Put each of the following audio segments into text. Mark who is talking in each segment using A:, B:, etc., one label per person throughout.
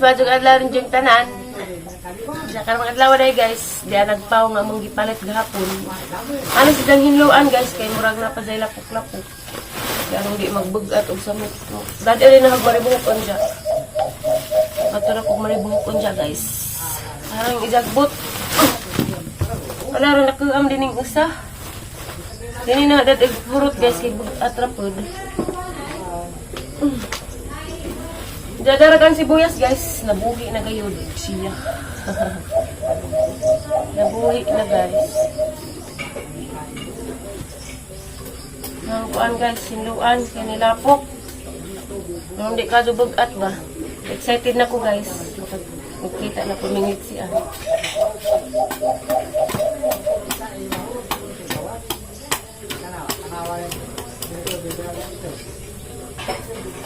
A: Maayong adlaw rin yung tanan. Sa karong adlaw day, guys, di nagpaw nga among gipalit gahapon. Ano si dang hinluan, guys, kay murag na pa jay lapok-lapok. Kaya di magbug-at og samot. Dad rin na hagmaribuhok unja. Ato na kog maribuhok unja, guys. Parang ijagbot. Wala rin nakuam din ning usa. Dini na dad purot, guys, kay bug-at ra pod. Dadaragan sibuyas, guys. Nabuhi na gayud siya. Nabuhi na, guys. Ang kuan, guys, hinluan kay nilapok. Hindi ka bugat ba? Excited na ko, guys. Magkita na pumingit siya.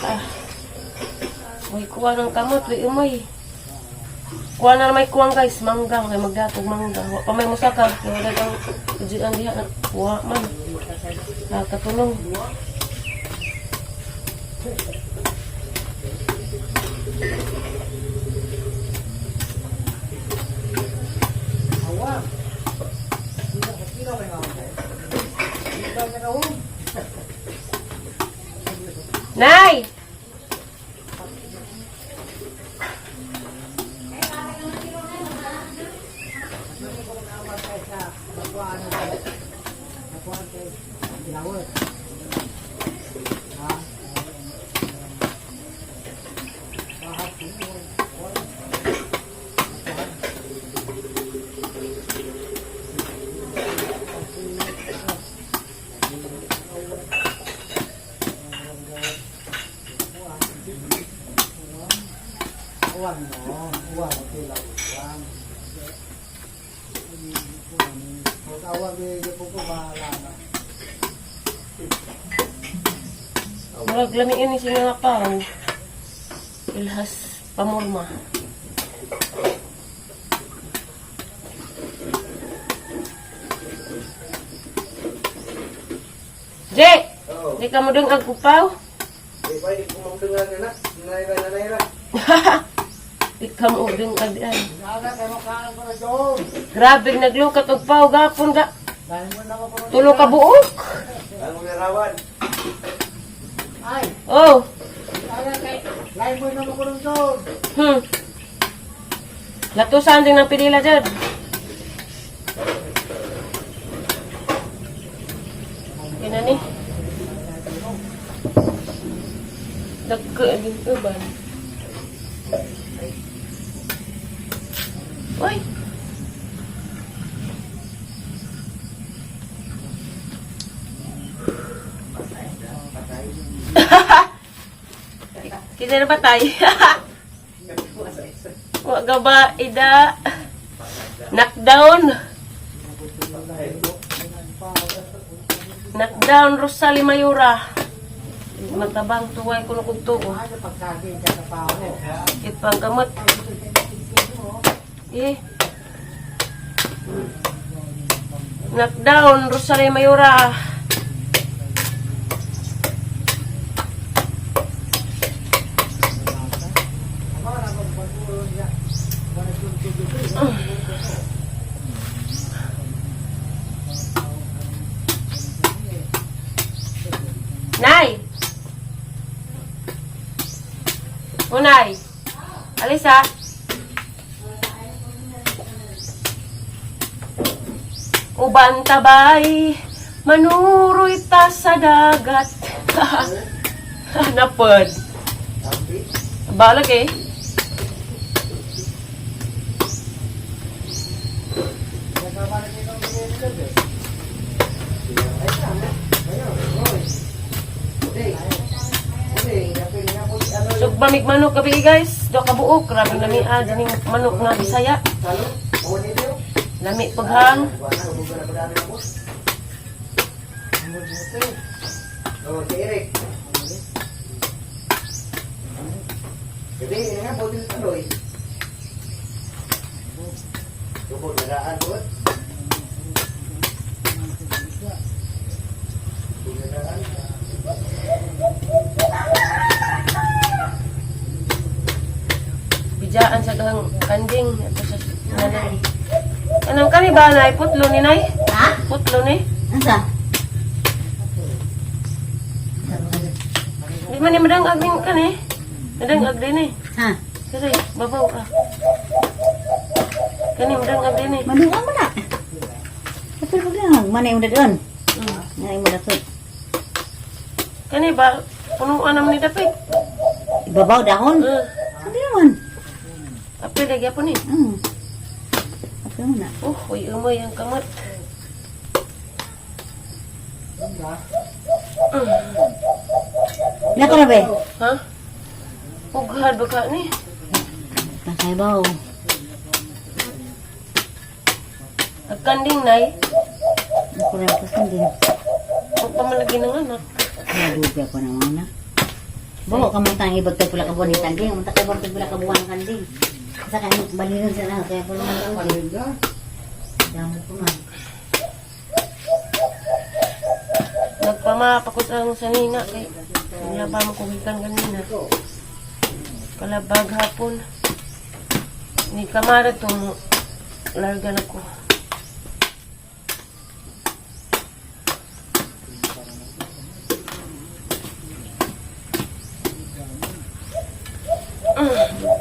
A: Ah. Uy, kuha ng kamot, uy, umoy. Kuha na may kuwang, guys, mangga, kay magdatog mangga. Wa pa may musaka, kay wala kang ujian diha na kuha man. Nakatulong. Nay!
B: Uwang no, uwang okay lang, uwang. Pag awang di po ko bahala na.
A: Murag lamiin ni siya nga paw. Ilhas pamurma. Je!
C: Oo.
A: Di ka mo dong agkupaw?
C: Di ba, di ko mamtungan na na. Nanay ra, nanay ra.
A: Di ka mo dong agdian.
B: Ana kay mo kaan ko na doon.
A: Grabe naglukat og paw gapon ga.
B: Dahil mo na ko
A: Tulo ka buok.
C: Ang mga rawan.
B: Ay,
A: Oh.
B: ana kay lain mo na ko doon.
A: Latusan din ng pinila dyan. Kina ni. Dagko din uban. Uy. Kita na patay. Wa ga ba ida? Knockdown. Knockdown Rosalie Mayora. Matabang tuway kuno kog tuo.
B: Ano pagsagi ka sa pao.
A: Kit pang kamot. Eh. Knockdown Rosalie Mayora. Nay! Unay! Alisa! Uban tabay, manuroy ta sa dagat. Napod. Balag eh. Sugba mig manok gabi, guys. Do ka buok, grabe lami ah dining manok nga Bisaya. Lami paghang.
C: Oh, si Eric. Gabi, yun nga, buti sa tuloy. Tubod, naraan, tubod. Tubod, naraan.
A: Gijaan sa gang kanding ato sa nanay. Anong kani ba nay? Putlo ni nay?
D: Ha?
A: Putlo ni?
D: Asa?
A: Di man ni madang agning kani. Madang agdi ni.
D: Ha?
A: Kasi babaw ka. Kani madang agdi ni.
D: Maduwa mo na. Kapil ko lang. Manay mo na doon. Manay mo na doon.
A: Kani ba punuan naman ni dapit.
D: Ibabaw dahon. Sabi naman.
A: Apil lagi po ni.
D: Apil mo na.
A: Oh, uy umoy ang kamot.
D: Nako na be.
A: Ha? Ughad ba ka ni?
D: Nakay ba o?
A: Agkanding nay.
D: Ako rin ako sundin.
A: Huwag pa malagi ng anak.
D: Naduga ko naman na. Bawa ka man tang ibag tayo pula ka buwan ng kanding. Ang takay bang pula ka buwan ng kanding. Sa kanya, balinon sa na. Kaya pula ng kanding. Damo ko man.
A: Nagpamapakot ang sanina kay wala pa mo kumikan kanina. Kalabag hapon. Ni kamara to mo. Larga na ko.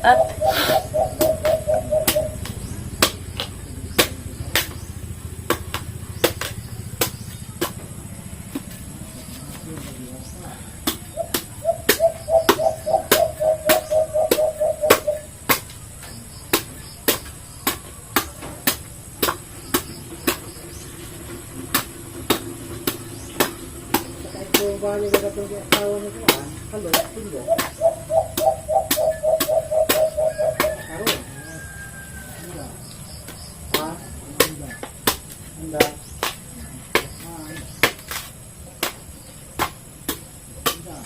A: At
B: Kung ba niya ka itong asawa niya ko, ah, halo, pundo. Karon. Handa. Ha? Handa. Handa. Handa.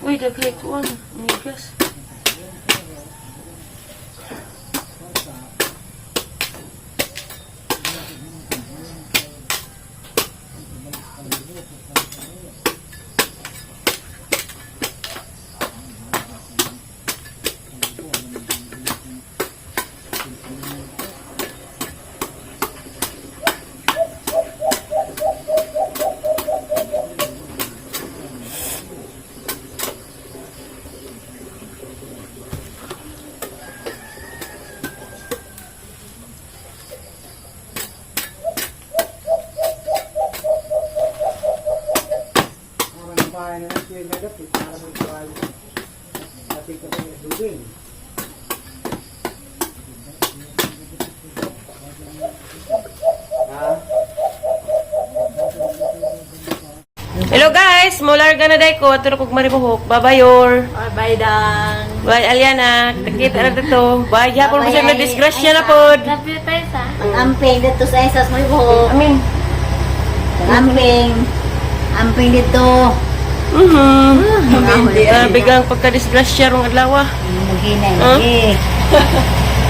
A: Uy, daghay kuan, migas.
B: Ang bahay na lang, kaya nagapit, para magbahay. Pati ka pa yung dubing. Ha?
A: Hello guys, mularga na day ko ato kog maribuhok. Babayor.
D: Bye, Dang.
A: Bye Aliana, kita na dito. Bye, yapon mo
D: Bye,
A: siya na
D: ay-
A: disgrasya na pod.
D: Ang amping dito sa isas mo ibuhok.
A: Amin.
D: Ang amping. Amping dito.
A: Mhm. Grabe kang pagka-disgrasya rong adlaw.
D: Maghinay.
A: Huh?
D: Eh.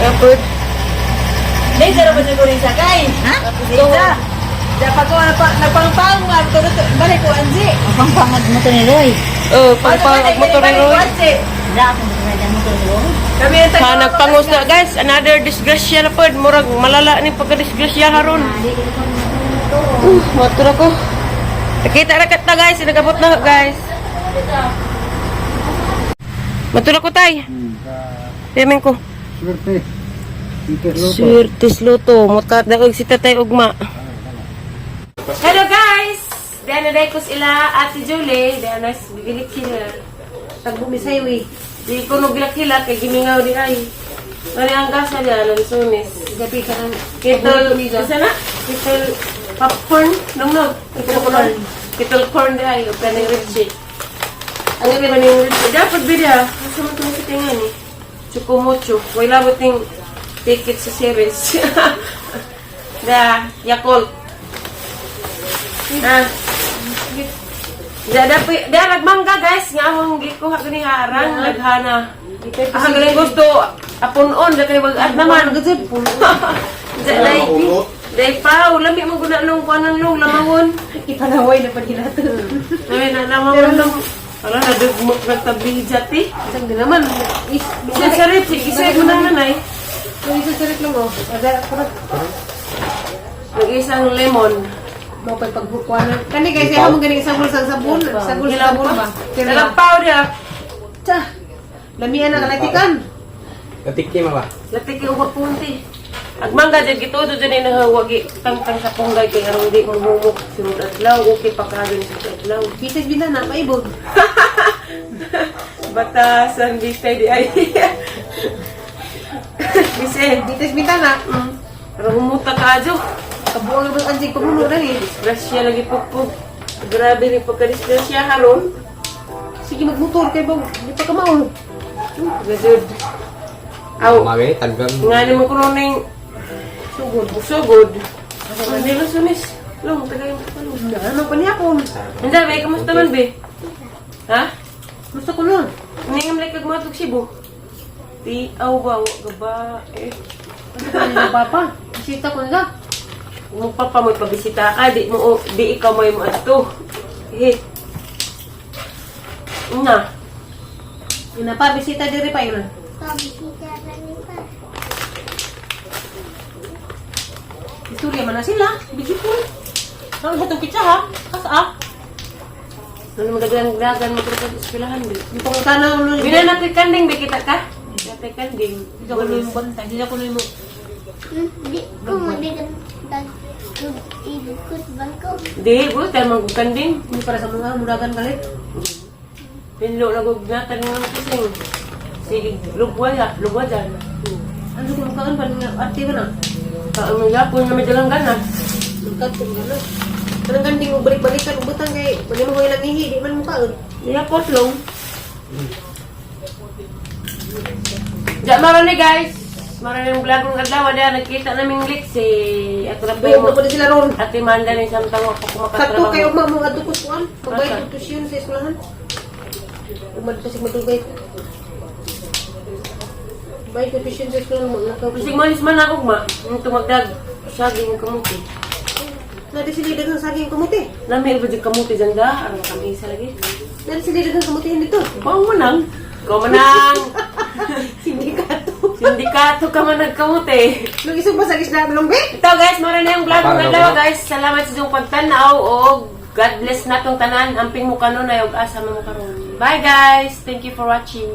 A: Kapod.
D: Ha?
A: Dita.
E: Dapat ko nagpangpang nga balik ko anji.
D: Ang pangpangag mo to ni Roy.
A: Oh, pangpang motor ni Roy.
D: Wala akong ginawa mo to ni Roy.
E: Kami ang
A: Ha, nagpangos na guys. Another disgrasya na pod. Murag malala ni pagka-disgrasya haron. Matur ako. Nakita ra ka ta guys, nagabot na guys. Matur ako tay. Yamin ko.
B: Swerte. Interluto.
A: Swerte luto. Mutat na og si tatay ugma. Hello guys! Diyan na dahil ko sila Ate Julie. Diyan na gigilik sila.
E: Tagbumisay we.
A: Di ko no gilak-hilak kay gimingaw di ay. Mani ang gasa diyan ang sunis.
E: Gabi ka ng
A: Kettle, asa na? Kettle popcorn? Nung no? Kettle corn. Kettle corn di ay. O kaning Richie. Ang ito ba ning Richie? Dapat ba diya? Asa man itong sitingan eh. Chukumocho. Wala mo ting ticket sa series. Da, Yakult. Ah. Da, da, da, nagmangga guys. Nga akong gikuha gani harang. Naghana. Ah, galing gusto. Apon-on, da kay wag-ad naman. Dai, dai pa, lami mo guna nung kuan long lamawon.
E: Ipanaway na pa nila to.
A: Lami na lamawon long. Wala na dugmok nagtabi jati.
E: Isang din naman. Is,
A: Isa sa rip, isa mo na nanay.
E: Yung isa sa lang oh. Ada parang
A: Nag-isang lemon.
E: mo pa pagbukuan. Kani guys, ay mo gani isang bulsa sa sabon, sa bulsa sabon ba?
A: Dalang pao dia.
E: Tsa. Lamian na kalatikan.
C: Natikima ba?
A: Latik yung punti. Agmangga dyan gitudo dyan ay nahawagi tangtang sa punggay kay aron di mo humok sunod adlaw okay pa karon sunod adlaw.
E: Bisis bintana paibog.
A: Batasan bitay di ay. Bise,
E: Bisis bintana.
A: Pero humuta ka adyo.
E: Kabuang ba anjing pamuno na eh.
A: Disgrasya lagi pugpug. Grabe ni pagka-disgrasya haron.
E: Sige magmotor kay bang di pa kamao.
A: Gajud. Aw,
C: Magay, tanggang.
A: nga ni mo kuno ning
E: Sugod.
A: sugod. Ano lang sunis? Long, tagay mo pa long.
E: Na ano pa niya akon.
A: Unsa be, kamusta man be? Ha?
E: Gusto ko nun.
A: Ningam like kag matug Cebu. Di aw ba wa gaba eh.
E: Ano pa nila papa? Bisita ko nila.
A: Mo papa mo pabisita ka di mo di ikaw mo mo adto. Eh. Na.
E: Ina pa bisita diri pa ina. Istorya man na sila. Bisipon. Ang hatong kitsa ha. Kas ah.
A: Ano magdagan-dagan mo sa eskwelahan di.
E: Yung pangutana ko nun.
A: Bina na kanding be kita ka? Natay kanding.
E: Hindi ko nun yung bantay. Hindi ko nun yung
F: Di ko magdagan ikot bangko.
A: Di, bu, tayo magkanding.
E: Hindi para sa mga muragan galit.
A: Pinlo na gugnatan nga kasing. Sige, lugwa ya, lugwa dyan.
E: Ano kung kaan pa nga arte ka na.
A: Ang yapon na may dalang gana.
E: Magkat ko na. Kanang ganding mo balik-balikan ubutan kay wala mo ilang ihi di man mo kaon.
A: Yapot long. Ja, marami guys. Marami yung vlog ng adlaw. Ada, nagkita naming lik si Ato na
E: Bayog na po na sila ron.
A: Ate Manda ni samtang ako
E: Sakto kay
A: kumakatrabaho.
E: ugma mo adto ko kuan. Magbayad
A: Asa?
E: ko tuition sa eskwelahan. Ugma pa sig madugay. Bayad ko tuition sa eskwelahan mo nakaw.
A: Bisig malis man ako ma. Yung tumagdag. Saging kamuti.
E: Na di sila daghang saging kamuti.
A: Lami ba di kamuti dyan da? Aron kami isa lagi.
E: Na di sila daghang kamuti dito.
A: Ikaw manang. Ikaw manang.
E: Sindikato.
A: Sindikato ka man nagkamuti.
E: Nung isog ba sa isla malungbe?
A: Ito guys, mara na yung vlog ng
C: Parang
A: adlaw
C: ako.
A: guys. Salamat sa inyong pagtanaw og God bless natong tanan. Amping mo kanunay og asa man mo karon. Bye guys. Thank you for watching.